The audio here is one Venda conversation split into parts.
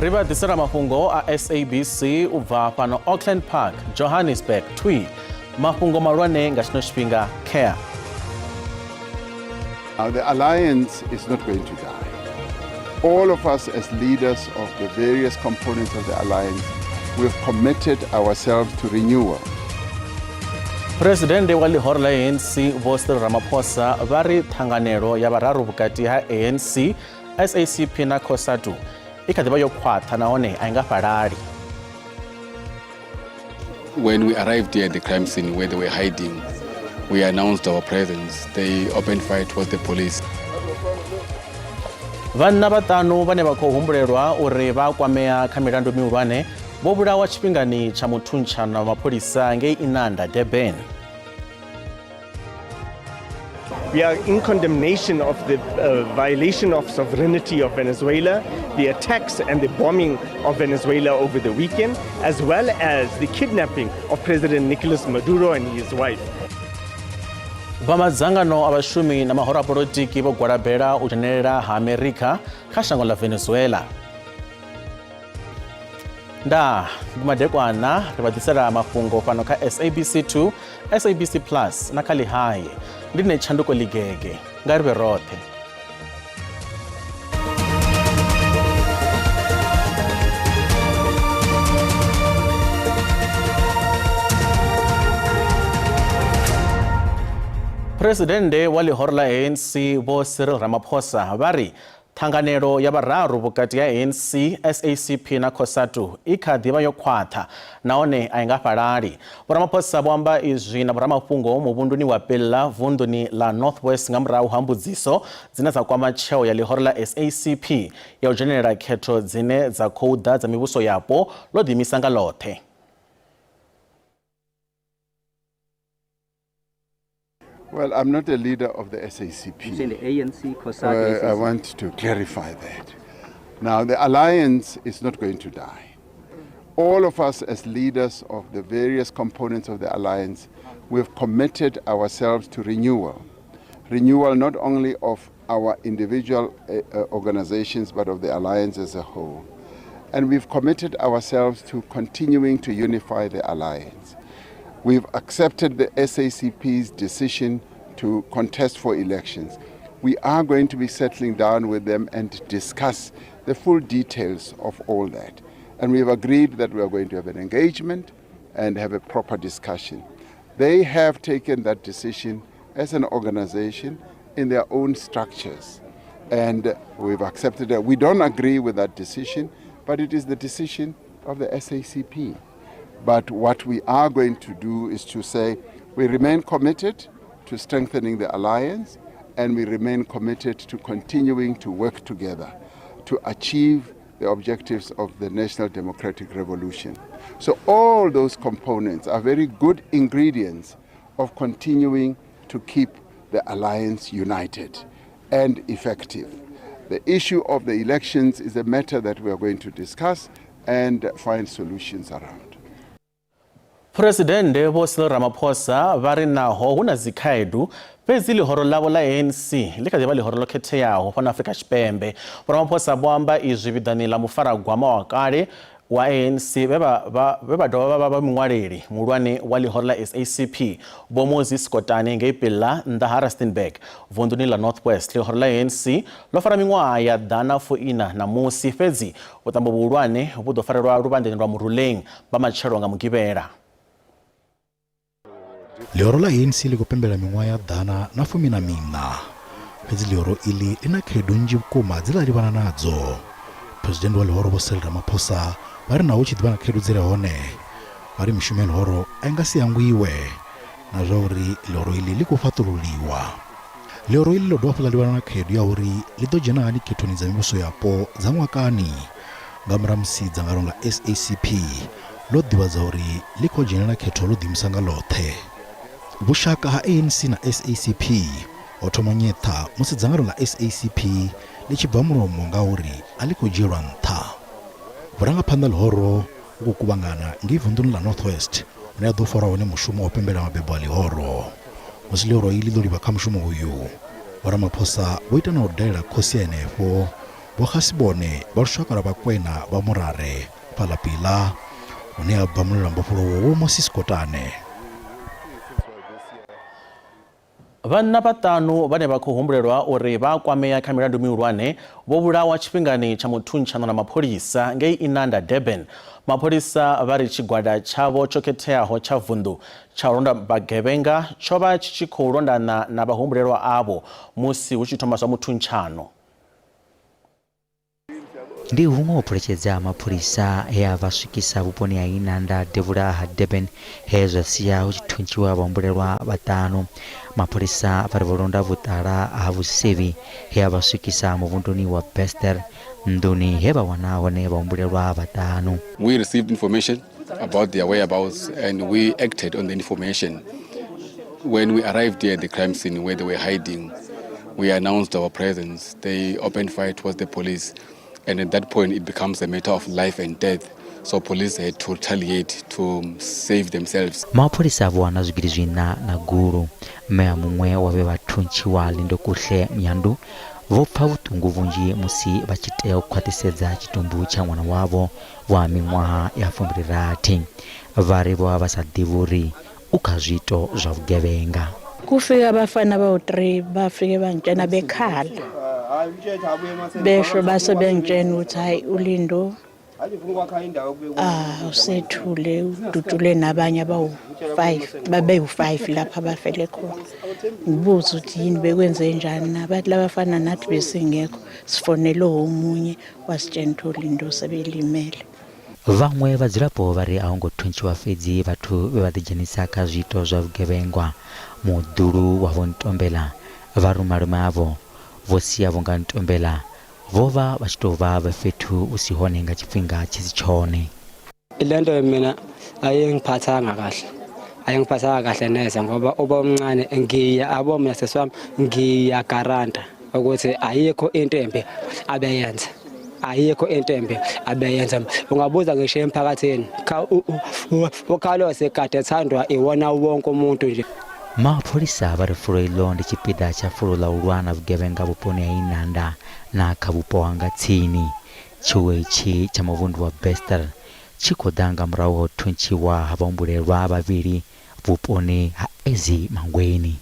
Ri vha ḓisela mafhungo a SABC u bva fhano Auckland Park, Johannesburg twi. Mafhungo mahulwane nga tshino tshifhinga care. Now, the alliance is not going to die. All of us as leaders of the various components of the alliance, we've committed ourselves to renewal. Phuresidennde wa ḽihoro ḽa ANC Vho Cyril Ramaphosa vha ri ṱhanganelo ya vhararu vhukati ha ANC, SACP na COSATU i kha ḓi vha yo khwaṱha nahone a i nga fhalali. When we arrived here at the crime scene where they were hiding, we announced our presence. They opened fire towards the police. Vhanna vhaṱanu vhane vha khou humbulelwa uri vha kwamea kha milandu mihulwane vho vhulawa tshifhingani tsha muthuntshano wa mapholisa ngei Inanda, Durban. We are in condemnation of the violation of sovereignty of Venezuela, the attacks and the bombing of Venezuela over the weekend, as well as the kidnapping of President Nicolas Maduro and his wife. Vha madzangano a vhashumi na mahoro a polotiki vho gwalabela u dzhenelela ha Amerika kha shango ḽa Venezuela. Ndaa, ndi madekwana ri vha ḓisela mafhungo fhano kha SABC 2, SABC Plus na kha Ḽihae. Ndi nṋe Tshanduko Ḽigege, nga ri vhe roṱhe. Phuresidennde wa ḽihoro ḽa ANC Vho Cyril Ramaphosa vha ri Ṱhanganelo ya vhararu vhukati ha ANC, SACP na COSATU i kha ḓi vha yo khwaṱha nahone a i nga fhalali. Vho Ramaphosa vho amba izwi na vhoramafhungo muvhunduni wa Pella vunḓuni ḽa North West nga murahu ha mbudziso dzine dza kwama tsheo ya ḽihoro ḽa SACP ya u dzhenelela khetho dzine dza khou ḓa dza mivhuso yapo ḽo ḓiimisa nga ḽoṱhe. Well, I'm not a leader of the SACP. You're saying the ANC, COSATU, I want to clarify that. Now, the alliance is not going to die. All of us as leaders of the various components of the alliance, we've committed ourselves to renewal. Renewal not only of our individual organizations, but of the alliance as a whole. And we've committed ourselves to continuing to unify the alliance. We've accepted the SACP's decision to contest for elections. We are going to be settling down with them and discuss the full details of all that. And we've agreed that we are going to have an engagement and have a proper discussion. They have taken that decision as an organization in their own structures. And we've accepted that. We don't agree with that decision, but it is the decision of the SACP. But what we are going to do is to say we remain committed to strengthening the alliance, and we remain committed to continuing to work together to achieve the objectives of the National Democratic Revolution. So all those components are very good ingredients of continuing to keep the alliance united and effective. The issue of the elections is a matter that we are going to discuss and find solutions around. Phuresidennde Vho Cyril Ramaphosa vha ri naho hu na dzikhaedu fhedzi ḽihoro ḽavho ḽa ANC ḽi kha ḓi vha ḽihoro ḽo khetheaho fhano Afrika Tshipembe. Vho Ramaphosa vho amba izwi vhiḓani ḽa mufaragwama wa kale wa ANC vhe vha dovha vha vha muṅwaleli muhulwane wa ḽihoro ḽa SACP Vho Moses Kotane ngei Pella nnḓa ha Rustenburg vunḓuni ḽa North West. Ḽihoro ḽa ANC ḽo fara miṅwaha ya ḓana fuiṋa ṋamusi fhedzi vhuṱambo vhuhulwane vhu ḓo farelwa luvhanḓeni lwa Muruleng vha matshelo nga Mugivhela. Ḽihoro ḽa ANC ḽi khou pembela miṅwaha ya ḓana na fumi na miṋa. Fhedzi ḽihoro iḽi ḽi na khaedu nnzhi vhukuma dze ḽa livhana nadzo. Phresidennde wa ḽihoro Vho Cyril Ramaphosa vha ri naho hu tshi ḓi vha na khaedu dzi re hone, vha ri mishumo ya ḽihoro a i nga si hangwiwe na zwa uri ḽihoro iḽi ḽi khou fhaṱululiwa. Ḽihoro iḽi ḽo dovha hafhu ḽa livhana na khaedu ya uri ḽi ḓo dzhena hani khethoni dza mivhuso yapo dza ṅwakani nga murahu ha musi dzangano ḽa SACP ḽo ḓivhadza uri ḽi khou dzhenela khetho ḽo ḓiimisa nga ḽoṱhe. Vhushaka ha ANC na SACP ho thoma nyeṱha musi dzangano ḽa SACP ḽi tshi bva mulomo nga uri a ḽi khou dzhielwa nṱha. Vhurangaphanḓa ḽihoro vhu khou kuvhangana ngei vunḓuni ḽa North West hune ha ḓo farwa hone mushumo wa u pembela mabebo a ḽihoro. Musi ḽihoro iḽi ḽo livha kha mushumo uyu, Vho Ramaphosa vho ita na u dalela khosi ya henefho. Vho Gasibone vha lushaka lwa Vhakwena vha Murare fhaḽa Pila, hune ha bva mulwela mbofholowo Vho Moses Kotane. Vhanna vhaṱanu vhane vha khou humbulelwa uri vha a kwamea kha milandu mihulwane vho vhulawa tshifhingani tsha muthuntshano na mapholisa ngei Inanda, Durban. Mapholisa vha ri tshigwada tshavho tsho khetheaho tsha vunḓu tsha u londa vhagevhenga tsho vha tshi tshi khou londana na vhahumbulelwa avho musi hu tshi thoma zwa muthuntshano. Ndi huṅwe u phuletshedza ha mapholisa he a vha swikisa vhuponi ha Inanda devhula ha Durban he zwa sia hu tshi thuntshiwa vhahumbulelwa vhaṱanu. Mapholisa vha ri vho londa vhuṱala ha vhusevhi he ha vha swikisa muvhunduni wa Bester nḓuni he vha wana hone vhahumbulelwa vhaṱanu. We received information about their whereabouts and we acted on the information. When we arrived here at the crime scene where they were hiding, we announced our presence. They opened fire towards the police, and at that point it becomes a matter of life and death. So police had to retaliate to save themselves. Mapholisa vho wana zwigidi zwiṋa na gulu. Mme a muṅwe wa vhe vha thuntshiwa Lindokuhle Mnyandu vho pfa vhuṱungu vhunzhi musi vha tshi tea u khwaṱhisedza tshitumbu tsha ṅwana wavho wa miṅwaha ya 60. Vha ri vho vha vha sa ḓivhi uri u kha zwiito zwa vhugevhenga. Kufika abafana bawu-3 bafike bangitshena bekhala besho base bengitshena ukuthi hayi uLindo usethule udutshule nabanye abawu-5 babewu-5 lapha abafele khona. Ngibuza ukuthi yini bekwenze njani na, bathi labafana nathi besingekho sifonele omunye wasitshena ukuthi uLindo sebelimele. Vhaṅwe vhadzulapo vha ri a hu ngo thuntshiwa fhedzi vhathu vhe vha ḓidzhenisa kha zwiito zwa vhugevhengwa. Muḓulu wa Vho Ntombela vha ri malume avho vho sia vhunga Ntombela vho vha vha tshi tou vha vhe fhethu hu si hone nga tshifhinga tshi si tshone. Lento mina ayingiphathanga kahle, ayingiphathanga kahle neze ngoba uba omncane ngiya abo mina sesi wami ngiyagaranta ukuthi ayikho into embi abeyenza, ayikho into embi abeyenza. Ungabuza ngisho emphakathini, uCarlos kade ethandwa iwona wonke umuntu nje. Mapholisa vha ri fulo iḽo ndi tshipiḓa tsha fulo ḽa u lwa na vhugevhenga vhuponi ha Inanda na kha vhupo ha nga tsini. Tshiwo itshi tsha muvhundu wa Bester tshi khou ḓa nga murahu ha u thuntshiwa ha vhahumbulelwa vhavhili vhuponi ha Ezimangweni.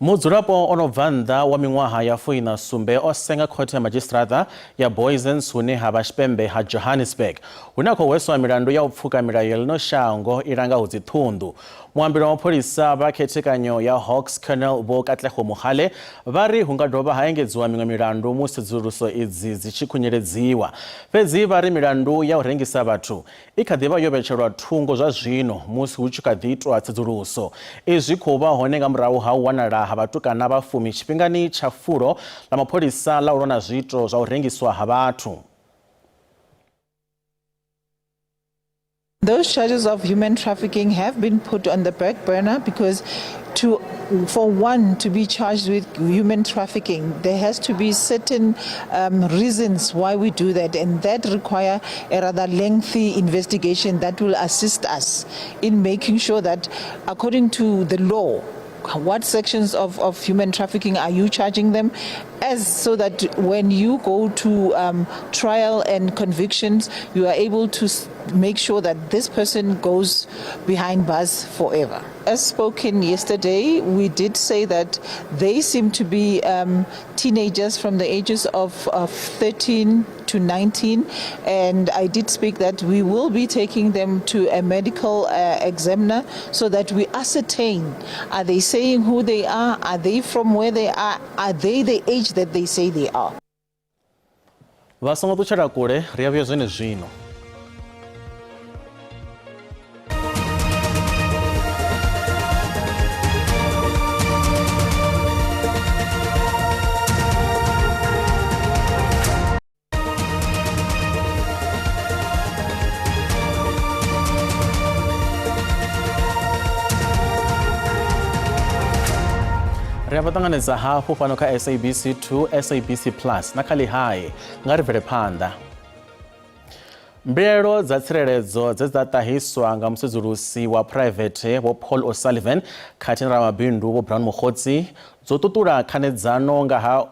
Mudzulapo o no bva nnḓa wa miṅwaha ya 17 o senga khothe ya madzhisiṱiraṱa ya Booysens hune ha vha tshipembe ha Johannesburg, hune a khou hweswa milandu ya u pfuka milayo ya ḽino shango i langaho dziṱhunḓu. Muambeli wa mapholisa vha khethekanyo ya Hawks Colonel Vho Katlego Mogale vha ri hu nga dovha ha engedziwa miṅwe milandu musi tsedzuluso idzi dzi tshi khunyeledziwa. Fhedzi vha ri milandu ya u rengisa vhathu i kha ḓi vha yo vhetshelwa thungo zwa zwino musi hu tshi kha ḓi itwa tsedzuluso. Izwi khou vha hone nga murahu ha u wanala ha vhatukana vha fumi tshifhingani tsha fulo ḽa mapholisa ḽa u lwa na zwiito zwa u rengiswa ha vhathu. Those charges of human trafficking have been put on the back burner because for one to be charged with human trafficking, there has to be certain reasons why we do that, and that require a rather lengthy investigation that will assist us in making sure that according to the law, what sections of human trafficking are you charging them as, so that when you go to trial and convictions, you are able to make sure that this person goes behind bars forever. As spoken yesterday, we did say that they seem to be teenagers from the ages of 13 to 19, and I did speak that we will be taking them to a medical examiner so that we ascertain, are they saying who they are they from where they are they the age that they say they are? Vha songo ṱutshela kule, ri a vhuya zwenezwino. Ri a vha ṱanganedza hafhu fhano kha SABC 2, SABC Plus na kha Ḽihae. Nga ri bvele phanḓa. Mbilaelo dza tsireledzo dze dza ṱahiswa nga musedzulusi wa phuraivethe Vho Paul O'Sullivan khathihi na ramabindu Vho Brown Mogotsi dzo ṱuṱula khanedzano nga ha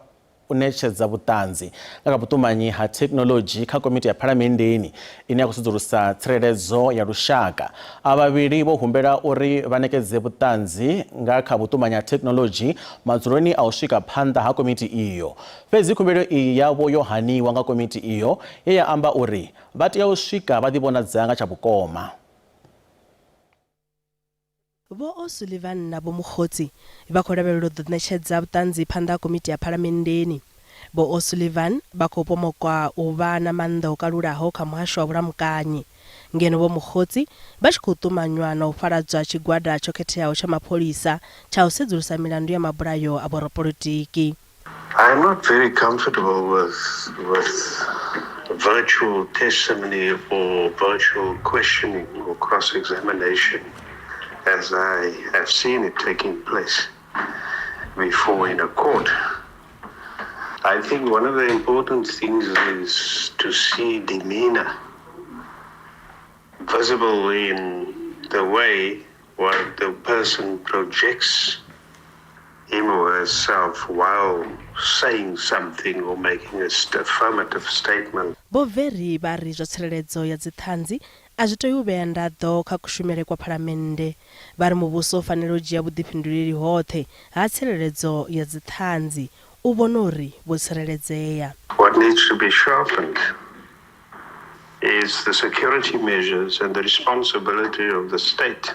u ṋetshedza vhuṱanzi nga kha vhuṱumanyi ha thekhinoḽodzhi kha komiti ya phalamenndeni ine ya khou sedzulusa tsireledzo ya lushaka. Avha vhavhili vho humbela uri vha ṋekedze vhuṱanzi nga kha vhuṱumanyi ha thekhinoḽodzhi madzuloni a u swika phanḓa ha komiti iyo. Fhedzi khumbelo iyi yavho yo haniwa nga komiti iyo ye ya amba uri vha tea u swika vha ḓivhonadza nga tsha vhukoma. Vho O'Sullivan na Vho Mogotsi vha khou lavhelelwa u ḓo ṋetshedza vhuṱanzi phanḓa ha komiti ya phalamenndeni. Vho O'Sullivan vha khou pomokwa u vha na maanḓa o kalulaho kha muhasho wa vhulamukanyi, ngeno Vho Mogotsi vha tshi khou ṱumanywa na u fhaladzwa tshigwada tsho khetheaho tsha mapholisa tsha u sedzulusa milandu ya mabulayo a vhorapolotiki. I am not very comfortable with with virtual testimony or virtual questioning or cross-examination as I have seen it taking place before in a court. I think one of the important things is to see demeanor visible in the way what the person projects him or herself while saying something or making a affirmative statement. Vho Verrey vha ri zwa tsireledzo ya dziṱhanzi a zwi tei u vhea ndaḓo kha kushumele kwa Phalamennde. Vha ri muvhuso u fanela u dzhia vhuḓifhinduleli hoṱhe ha tsireledzo ya dziṱhanzi u vhona uri vho tsireledzea. What needs to be sharpened is the security measures and the responsibility of the state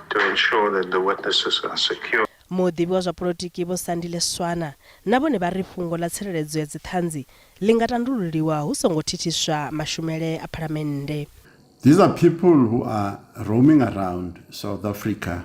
to ensure that the witnesses are secure. Muḓivhi wa zwa polotiki Vho Sandile Swana na vhone vha ri fhungo ḽa tsireledzo ya dziṱhanzi ḽi nga tandululiwa hu songo thithiswa mashumele a Phalamennde. These are people who are roaming around South Africa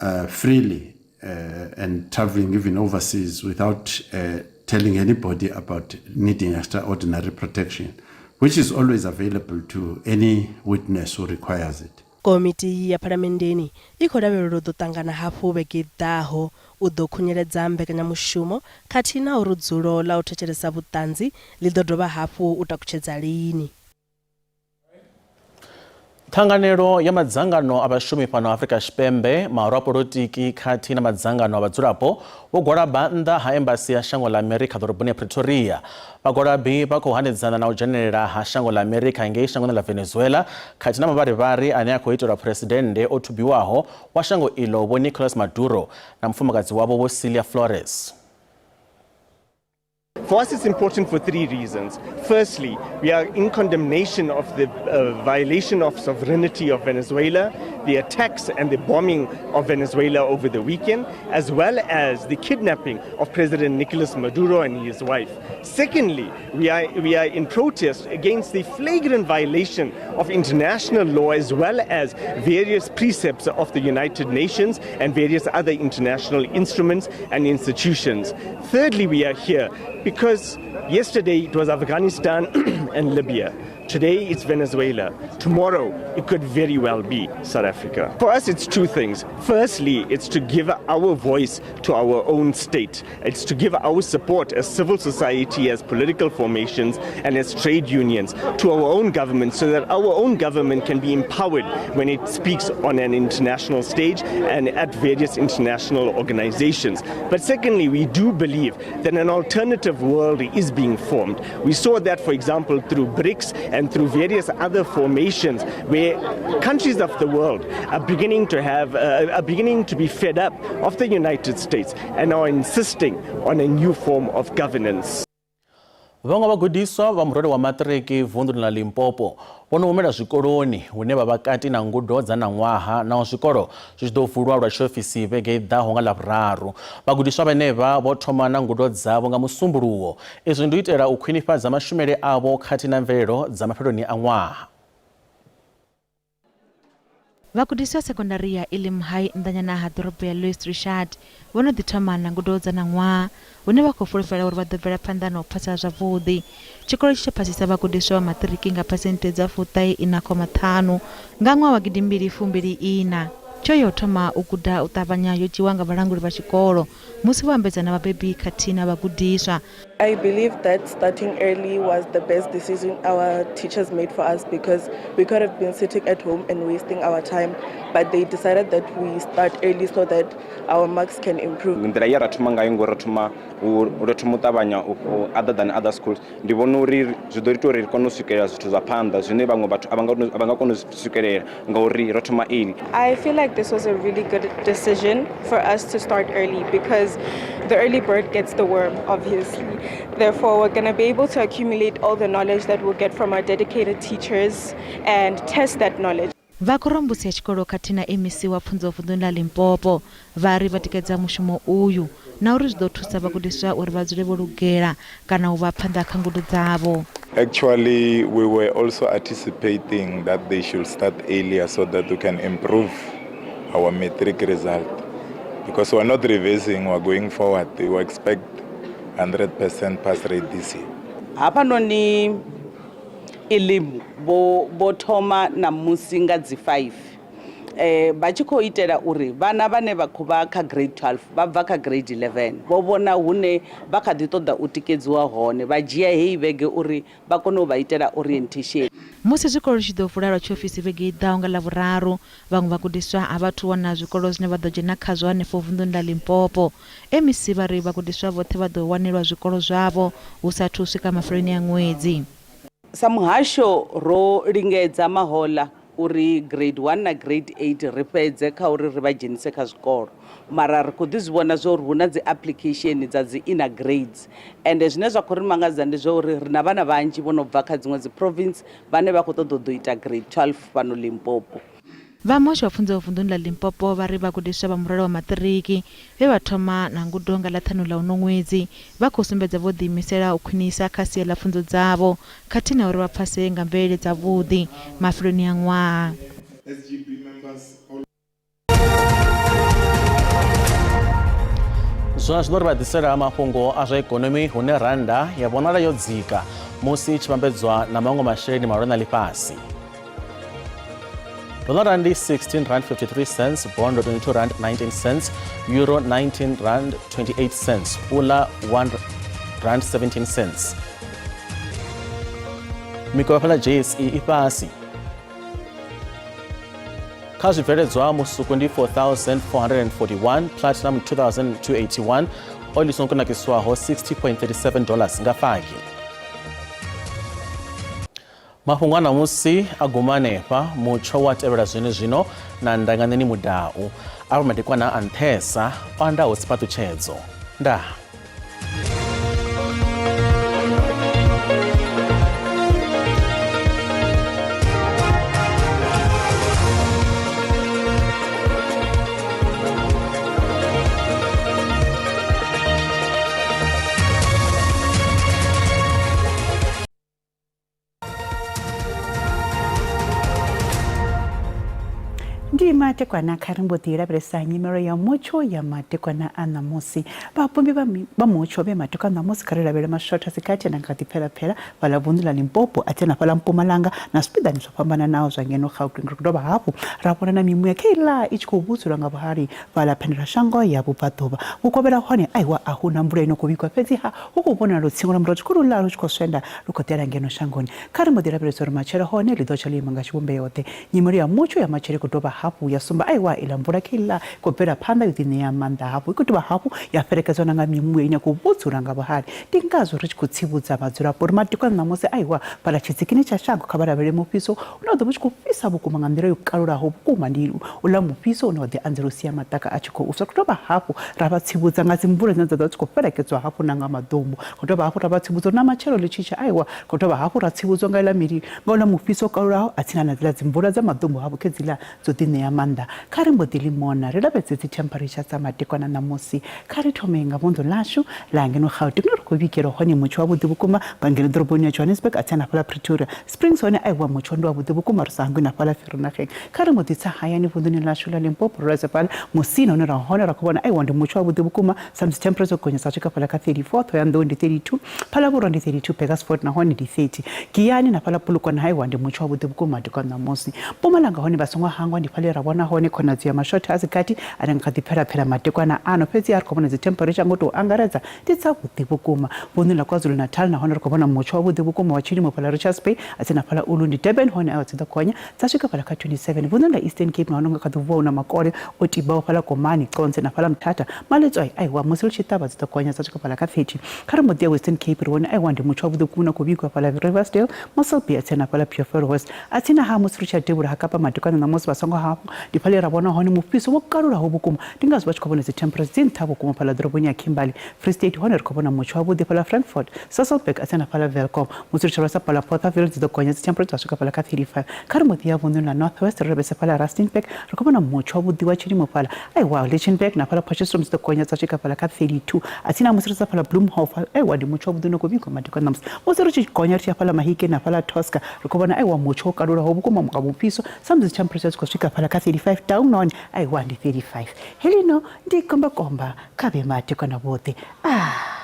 uh, freely uh, and traveling even overseas without uh, telling anybody about needing extraordinary protection, which is always available to any witness who requires it. Komiti ya Phalamenndeni i khou lavhelelwa u ḓo ṱangana hafhu vhege i ḓaho u ḓo khunyeledza mbekanyamushumo khathihi na uri dzulo ḽa u thetshelesa vhuṱanzi ḽi ḓo dovha hafhu u takutshedza lini. Ṱhanganelo ya madzangano a vhashumi fhano Afrika Tshipembe, mahoro a polotiki khathihi na madzangano a vhadzulapo vho gwalaba nnḓa ha embasi ya shango ḽa Amerika ḓoroboni ya Pretoria. Vhagwalabi vha khou hanedzana na u dzhenelela ha shango ḽa Amerika ngei shangoni ḽa Venezuela khathihi na mavharivhari ane a khou itelwa phuresidennde o thubiwaho wa shango iḽo Vho Nicolas Maduro na mufumakadzi wavho Vho Cilia Flores. For us, it's important for three reasons. Firstly, we are in condemnation of the uh, violation of sovereignty of Venezuela, the attacks and the bombing of Venezuela over the weekend, as well as the kidnapping of President Nicolas Maduro and his wife. Secondly, we are, we are in protest against the flagrant violation of international law as well as various precepts of the United Nations and various other international instruments and institutions. Thirdly, we are here because yesterday it was Afghanistan and Libya. Today it's Venezuela. Tomorrow it could very well be South Africa. For us, it's two things. Firstly, it's to give our voice to our own state. It's to give our support as civil society, as political formations, and as trade unions to our own government so that our own government can be empowered when it speaks on an international stage and at various international organizations. But secondly, we do believe that an alternative world is being formed. We saw that, for example, through BRICS and through various other formations where countries of the world are beginning to have uh, are beginning to be fed up of the United States and are insisting on a new form of governance. Vhaṅwe vhagudiswa vha murole wa maṱiriki vunḓuni ḽa Limpopo vho no humela zwikoloni hune vha vha kati na ngudo dza ṋaṅwaha naho zwikolo zwi tshi ḓo vulwa lwa tshiofisi vhege i ḓaho nga Ḽavhuraru. Vhagudiswa vhenevha vho thoma na ngudo dzavho nga Musumbuluwo. Izwi ndi u itela u khwinifhadza mashumele avho khathihi na mvelelo dza mafheloni a ṅwaha. Vhagudiswa sekondari ya Elim High nnḓanyana ha ḓorobo ya Louis Trichardt vho no ḓi thoma na ngudo dza ṋaṅwaha hune vha khou fulufhela uri vha ḓo bvela phanḓa na u phasa zwavhuḓi. Tshikolo itshi tsho phasisa vhagudiswa vha maṱiriki nga phesenthe dza fuṱahe ina khoma ṱhanu nga ṅwaha wa gidimbili fumbili ina. Tsheo ya u thoma u guda u ṱavhanya yo dzhiwa nga vhalanguli vha tshikolo musi vho ambedzana na vhabebi khathihi na vhagudiswa. I believe that starting early was the best decision our teachers made for us because we could have been sitting at home and wasting our time, but they decided that we start early so that our marks can improve. Nḓila ye ra thoma ngayo ngori ro thoma u ṱavhanya other than other schools, ndi vhona uri zwi ḓo ita uri ri kone u swikelela zwithu zwa phanḓa zwine vhaṅwe vhathu a vha nga koni u swikelela ngauri ro thoma early. I feel like this was a really good decision for us to start early because the early bird gets the worm, obviously. Therefore, we're going to be able to accumulate all the knowledge that we'll get from our dedicated teachers and test that knowledge. Vha khorombusi ya tshikolo khathihi na MEC wa pfunzo vunḓuni ḽa Limpopo vha ri vha tikedza mushumo uyu na uri zwi ḓo thusa vhagudiswa uri vha dzule vho lugela kana u vha phanḓa kha ngudo dzavho. Actually, we were also anticipating that they should start earlier so that we can improve our matric result. Because we're not reversing, we're going forward. We expect 100% pass rate this year. Hafhanoni Elim vho thoma ṋamusi nga dzi 5 vha tshi khou itela uri vhana vhane vha khou vha kha grade 12 vha bva kha grade 11 vho vhona hune vha kha ḓi ṱoḓa u tikedziwa hone, vha dzhia heyi vhege uri vha kone u vha itela orientation. Musi zwikolo zwi tshi ḓo vula lwa tshiofisi vhege i ḓaho nga Ḽavhuraru, vhaṅwe vhagudiswa a vha athu wana zwikolo zwine vha ḓo dzhena khazwo hanefho vunḓuni ḽa Limpopo. MEC vha ri vhagudiswa vhoṱhe vha ḓo wanelwa zwikolo zwavho hu sa athu u swika mafheloni a ṅwedzi. Sa muhasho ro lingedza mahola uri grade 1 na grade 8 ri fhedze kha uri ri vha dzhenise kha zwikolo, mara ri khou ḓi zwi vhona zwa uri hu na dzi application dza dzi inner grades, ende zwine zwa khou ri mangadza ndi zwa uri ri na vhana vhanzhi vho no bva kha dziṅwe dzi province vhane vha khou ṱoḓa u ḓo ita grade 12 fhano Limpopo. Vha muhasho wa pfunzo vunḓuni ḽa Limpopo vha ri vhagudiswa vha murole wa maṱiriki vhe vha thoma na ngudo nga ḽa ṱhanu ḽa uno ṅwedzi vha khou sumbedza vho ḓiimisela u khwinisa kha sia ḽa pfunzo dzavho khathihi na uri vha phase nga mvelele dzavhuḓi mafheloni a ṅwaha. Zwa zwino ri vha ḓisela mafhungo a zwa ikonomi hune randa ya vhonala yo dzika musi i tshi vhambedzwa na maṅwe masheleni mahulwane a ḽifhasi. Dollar ndi 16 rand 53 cents, bond 22 rand 19 cents, euro 19 rand 28 cents, pula 1 rand 17 cents. Mikovhe fhala JSE i fhasi. Kha zwibveledzwa musuku ndi 4441, platinum 2281, oil i songo kunakiswaho 60.37 dollars nga fagi. Mafhungo a ṋamusi a guma hanefha, mutsho wa tevhela zwenezwino na Ndanganeni Mudau. Avha madekwana a nṱhesa o andaho tshifhaṱutshedzo. Ndaa. Ndi matekwana kha ri mbo ḓi lavhelesa nyimelo ya mutsho ya matekwana a ṋamusi. Vhapombi vha mutsho vhe matekwana a ṋamusi kha ri lavhelele mashotha sikhathi na nga ḓi pfela-pfela fhaḽa vunḓu ḽa Limpopo a tsena fhaḽa Mpumalanga na zwipiḓani zwo fhambananaho zwa ngeno Gauteng. Ri khou dovha hafhu ra vhona na mimuya kheiḽa i tshi khou vhudzulwa nga vhuhali fhaḽa phendelashango ya vhubvaḓuvha. Vhukovhela hone aiwa a hu na mvula ino khou vhigwa fhedziha hu khou vhonala lutsingo lwa murotho kholuḽa lu tshi khou swenda lu khou ḓela ngeno shangoni. Kha ri mbo ḓi lavhelesa uri matshelo hone ḽi ḓo tsha ḽo ima nga tshivhumbeo-ḓe. Nyimelo ya mutsho ya matshelo i khou dovha hafhu ya sumba aiwa iḽa mvula kheiḽa i khou bvela phanḓa yo ḓiṋea maanḓa hafhu. I khou dovha hafhu ya fhelekedzwa na nga mimuya ine ya khou vhudzula nga vhuhali. Ndi ngazwo ri tshi khou tsivhudza vhadzulapo uri madekwana ṋamusi aiwa fhaḽa tshitsikini tsha shango kha vha lavhelele mufhiso une wa ḓo vha u tshi khou fhisa vhukuma nga nḓila yo kalulaho vhukuma. Ndi uḽa mufhiso une wa ḓi anzela u sia maṱaka a tshi khou swa. Ri khou dovha hafhu ra vha tsivhudza nga dzimvula dzine dza ḓo vha dzi khou fhelekedzwa hafhu na nga maḓumbu. Ri khou dovha hafhu ra vha tsivhudza uri na matshelo ḽi tshi tsha aiwa, ri khou dovha hafhu ra tsivhudzwa nga iḽa mili, nga uḽa mufhiso wo kalulaho atsina na dziḽa dzimvula dza maḓumbu hafhu khedziḽa dzo ḓiṋea maanḓa. Kha ri mbo ḓi ḽi mona ri lavhelese dzi temperature dza madekwana ṋamusi. Kha ri thome nga vunḓu ḽashu ḽa ngeno Gauteng hune ri khou vhigelwa hone mutsho wavhuḓi vhukuma nga ngeno ḓoroboni ya Johannesburg atsina na fhaḽa Pretoria. Springs hone aiwa mutsho ndi wavhuḓi vhukuma ri sa hangwi na fhaḽa Vereeniging. Kha ri mbo ḓi tsa hayani vunḓuni ḽashu ḽa Limpopo ro lavhelesa fhaḽa Musina hune ra hone ra khou vhona aiwa ndi mutsho wavhuḓi vhukuma sa musi temperature dzo gonya dza swika fhaḽa kha 34, Thohoyandou ndi 32, Phalaborwa ndi 32, Burgersfort nahone ndi 30. Giyani na fhaḽa Polokwane haiwa ndi mutsho wavhuḓi vhukuma madekwana ṋamusi. Mpumalanga hone vha songo hangwa ndi fhaḽa. fhaḽa ra vhona hone khonadzeo ya mashotha a si gathi ane nga kha ḓi pfela-pfela madekwana ano, fhedzi a ri khou vhona dzi temperature ngo tou angaredza ndi dzavhuḓi vhukuma. Vunḓuni ḽa KwaZulu-Natal nahone ri khou vhona mutsho wavhuḓi vhukuma wa tshilimo fhaḽa Richards Bay a tsini na fhaḽa Ulundi, Durban hone aiwa dzi ḓo gonya dza swika fhaḽa kha 27. Vunḓuni ḽa Eastern Cape nahone hu nga kha ḓi vuwa hu na makole o tibaho fhaḽa Komani, Qonce na fhaḽa Mthatha, Maletswai aiwa musi ḽi tshi ṱavha dzi ḓo gonya dza swika fhaḽa kha 30. Kha ri mbo ḓi ya Western Cape ri vhone aiwa ndi mutsho wavhuḓi vhukuma une wa khou vhigiwa fhaḽa Riversdale, Mossel Bay a tsini na fhaḽa Beaufort West. A tsini ha musi ri tshi ya devhula ha Kapa madekwana ṋamusi vha songo hafhu ndi fhaḽa he ra vhona hone mufhiso wo kalulaho vhukuma ndi ngazwo vha tshi khou vhona dzi temperature dzi nṱha vhukuma fhaḽa ḓoroboni ya Kimberley. Free State hone ri khou vhona mutsho wavhuḓi fhaḽa Frankfort, Sasolburg a tsini na fhaḽa Welkom. Musi ri tshi rwesa fhaḽa Bothaville dzi ḓo gonya dzi temperature dza swika fhaḽa kha 35. Kha ri mbo ḓi ya vunḓuni ḽa North West ri lavhelese fhaḽa Rustenburg ri khou vhona mutsho wavhuḓi wa tshilimo fhaḽa aiwa Lichtenburg na fhaḽa Potchefstroom dzi ḓo gonya dza swika fhaḽa kha 32. A tsini ha musi ri tshi fhaḽa Bloemhof aiwa ndi mutsho wavhuḓi une khou vhigwa madekwana ṋamusi. Musi ri tshi gonya ri tshi ya fhaḽa Mahikeng na fhaḽa Tosca ri khou vhona aiwa mutsho wo kalulaho vhukuma nga mufhiso sa musi dzi temperature dzi khou swika fhaḽa kha 35 down nahone aiwa ndi 35. Heḽino ndi kombakomba kha vhe madekwana vhoṱhe. Ah!